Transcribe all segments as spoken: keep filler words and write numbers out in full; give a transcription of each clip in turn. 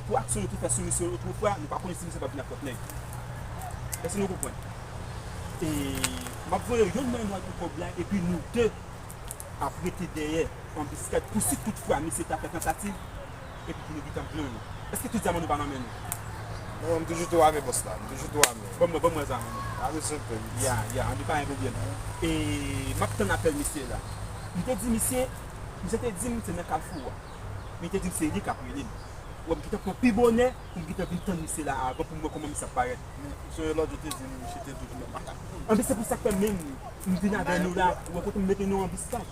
Pou aksyon nou te fè sou misye otrefwa, nou pa konnen si misye p ap vin ak lòt nèg. Èske nou konprann? E m ap voye yonn nan nou al pran kòb la, epi nou de ap rete dèyè anbiskad pou si toutfwa misye ta fè tantativ, epi pou nou gentan blann li. Èske tout zam nou pa nan men nou? Non, m toujou tou ame, bòs la. M toujou tou ame. Ban m, ban m wè zam ou. Pa bezwen pè. Ya, ya, anben pa gen pwoblèm. E m ap tann apèl misye la. M te di misye, misye te di m se nan Kafou a. Men li te di m se li k ap rele m. Wè, m gentan pran pi bonè pou m gentan vin tann misye la avan pou m wè kòman misye ap parèt. Men, se lòt jou te di m, misye te di w, men m pa ka. Anben, se pou sa k fè menm m vin avè nou la, wè kote m mete nou anbiskad.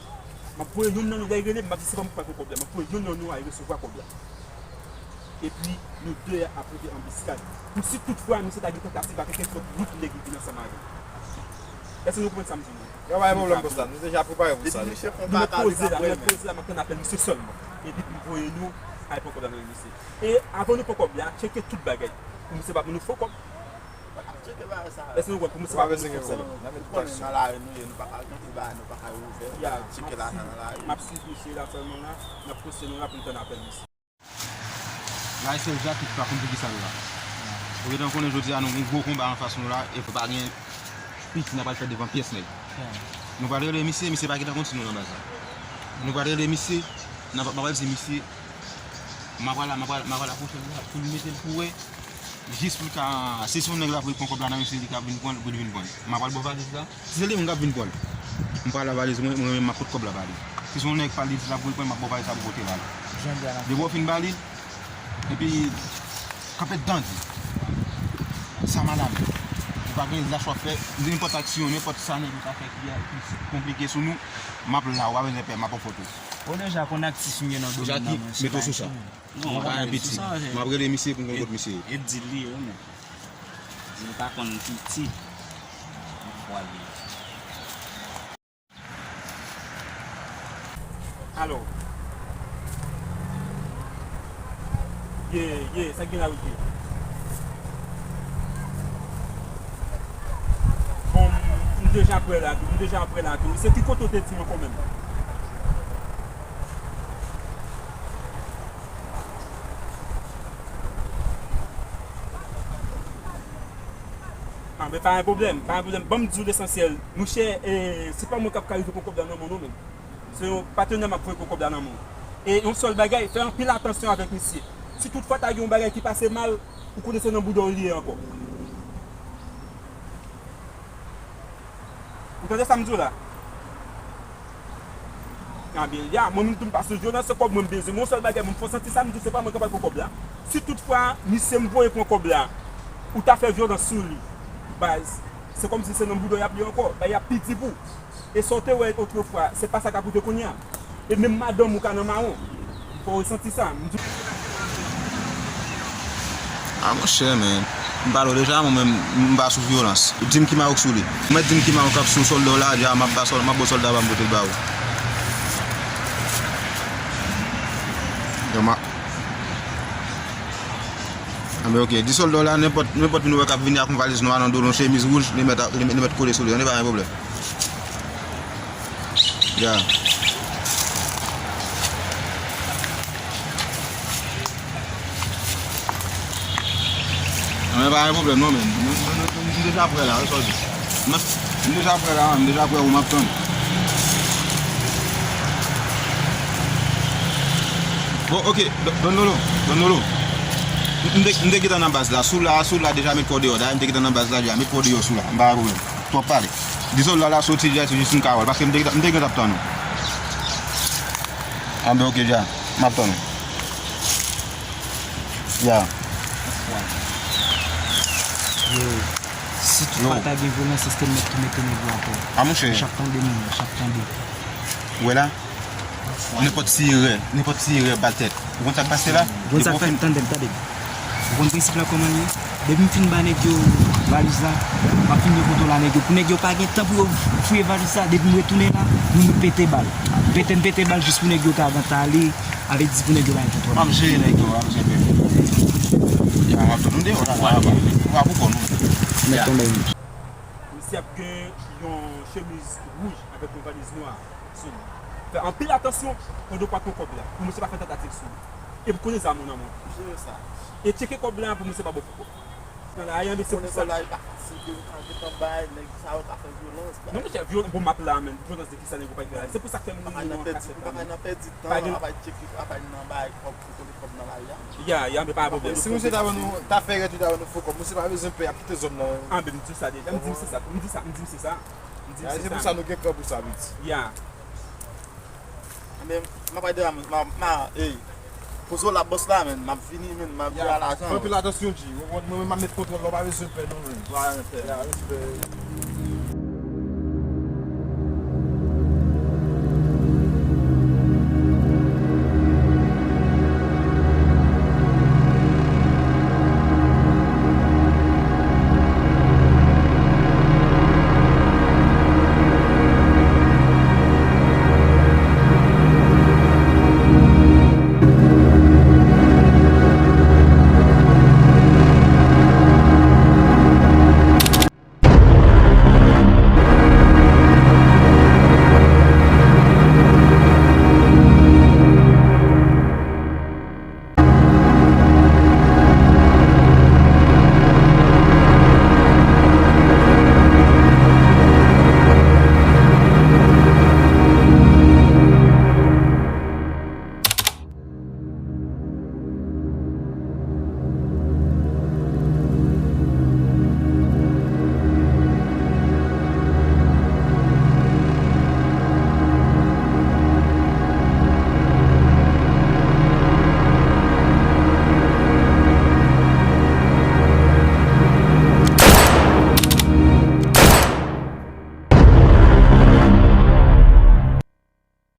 M ap voye yonn nan nou, lè l rele m, m ap di se pa mwen k pral pran kòb la, m ap voye yonn nan nou al resevwa kòb la. Epi, nou de ap rete anbiskad. Pou si toutfwa, misye ta gen tantativ avèk yon lòt gwoup nèg li vin ansanm avè l. Èske nou konprann sa m di nou? Yo, pa gen pwoblèm pou sa. Nou deja prepare pou sa deja. Depi misye fè yon kaka, li pa poze la, m ap tann apèl misye sèlman. Epi pou voye nou al pran kòb la nan men misye. E avan nou pran kòb la, tcheke tout bagay. Pou misye pa ban nou fo kòb. Tcheke bagay sa. Èske nou konprann? Pou misye pa ban nou fo kòb. Ou konnen nan lari nou ye, nou pa ka kite bagay, nou pa ka ouvè. Ya, tcheke lajan nan lari. M ap swiv misye la sèlman la, n ap poste nou la pou n tann apèl misye. Laisel Jacques ki pa konn pou kisa l la. Ou gentan konnen jodi a nou gen gwo konba anfas nou la, e pa gen piti n ap al fè devan pyès nèg. Nou pral rele misye, misye pa gentan konn si nou nan baz la. Nou pral rele misye, n ap, m ap di misye, m ap pral, m ap pral, m ap pral apwoche l la pou l mete l pou wè. Jis pou l ka, si se yon nèg la pou l pran kòb la nan men misye, li ka vin pran l, pou l vin pran l. M ap al bò valiz la. Si se li menm k ap vin pran l, m pral la valiz mwen, mwen menm m ap pot kòb la ba li. Si se yon nèg pa l li di la pou l pran l, m ap bò valiz la pou pote ba li. Depi w fin ba li, epi kanpe dan di. Sa madanm. Ou pa gen lach w ap fè, nenpòt aksyon, nenpòt sa nèg yo ka fè ki, ki konplike sou nou, m ap la, ou pa bezwen pè, m ap fè foto. Ou deja konn aktif m ye nan domèn nan, mwen se pa yon timoun. Non, pa gen piti. M ap rele misye pou m konn kot misye ye. E di li yo menm. Di l pa konn piti. Yon fwa li. Alò. Ye, ye, sa k gen la, wi, ye. Bon, m, m deja prè la tou, m deja prè la tou. Se ki kote w te di m ankò menm? Ah, men pa gen pwoblèm, pa gen pwoblèm. Ban m di w lesansyèl. Monchè, e, se pa mwen k ap ka rive pran kòb la nan men w non, menm. Se yon patnè m ap voye pran kòb la nan men w. E yon sèl bagay, fè anpil atansyon avèk misye. Si toutfwa ta gen yon bagay ki pase mal, ou konnen se nan bouda w li ye ankò. Ou tande sa m di w la? Anben, ya, mwen menm tou m pa sou vyolans, se kòb mwen m bezwen. Men yon sèl bagay, mwen fò w santi sa m di w, se pa mwen k ap al pran kòb la. Si toutfwa, misye m voye pran kòb la, ou ta fè vyolans sou li, baz, se kòmsi se nan bouda w y ap li ankò, bagay ap pi di pou w. E sa w te wè otrefwa, se pa sa k ap rive kounye a. E menm madanm ou ka nan mawon. Fò w resanti sa. M di. Ah, monchè, men. M pale w deja, mwen menm, m pa sou vyolans. Di m ki mawon k sou li. Ou mèt di m ki mawon k ap sou sòlda w la, deja m ap ba sòl-, m ap ba w sòlda pa m pote l ba ou. Yo, ma-, anben, ok. Di sòlda w la, nenpòt, nenpòt moun ou wè k ap vini ak yon valiz nwa nan do l, yon chemiz wouj, li mèt, li mèt kole sou li. Anben, pa gen pwoblèm. Ya. Anben, pa gen pwoblèm non, men. M, m, m, m deja prè la, wè sa w di. M, m deja prè la, m deja prè, ou m ap tann. Bon, ok, Don, Don Lolo, Don Lolo. M, m te, m te gentan nan baz la. Sou la, sou la deja met kò deyò. Dayè, m te gentan nan baz la deja. Met kò deyò sou la. M pa gen pwoblèm. Twòp pale. Di sòlda la soti dirèk jis m ka wè l, paske m te, m te gentan ap tann ou. Anben, ok, dja. M ap tann ou. Ya. Yo, si toutfwa ta gen vyolans, èske m mèt tou mete nèg yo atè? A, monchè. Chak tande moun, chak tande. Ou wè la? Nenpòt ti erè, nenpòt ti erè ba tèt. Ou konn sa k pase la? Ou konn sa k fè, tande m, tande m. Ou konn prensip la kòman l ye? Depi m fin ba nèg yo valiz la, m ap fin gen foto la nèg yo. Pou nèg yo pa gen tan pou yo fouye valiz la, depi m retounen la, nou, nou pete bal. Pete m pete bal jis pou nèg yo ka gentan ale, avèk di pou nèg yo pa gen foto la. M ap jere nèg yo, m ap jere. Ya, m ap tann ou deyò la, la, la. Ou pa pou kò nou. Mèt tonbe wi. Misye ap gen yon chemiz wouj avèk yon valiz nwa sou li. Fè anpil atansyon pandan w pa pran kòb la, pou misye pa fè tantativ sou ou. Epi konnen zam ou nan men. Jere sa. E tcheke kòb la pou misye pa ba w fou kòb. Nan la, yon se pou Konnen sa. Kola pa fasil, yo ka gentan bay, nèg sa yo ka fè vyolans. Non, monchè, vyol, bon, m ap la, men vyolans de ki sa nèg ou pa fè la. Se pou sa k fè moun Pa ka nou nan an pèdi, kase pa ka tan. Nan pèdi tan, Pa gen- ap bay tcheke, ap bay nan bay kòb pou konnen kòb nan lari a. Ya, ya, men pa gen pwoblèm. Si misye ta ban nou, ta fè rèt, li ta ban nou fo kòb, misye pa bezwen pè, ap kite zòn nan. Ah, ben, m di sa deja. M di se sa. M di sa, m di se sa. M di Ya, se se sa. Pou sa nou gen kòb pou sa, piti. Ya. Men, m ap bay de la, m a, m a, ey. Pozo la bòs la, men, m ap vini, men, m ap di a lajan. Anpil atansyon, G. Mwen, mwen, mwen, m ap met kontwòl la, w pa bezwen pè, non, men. Vwala, pè, ya, respè.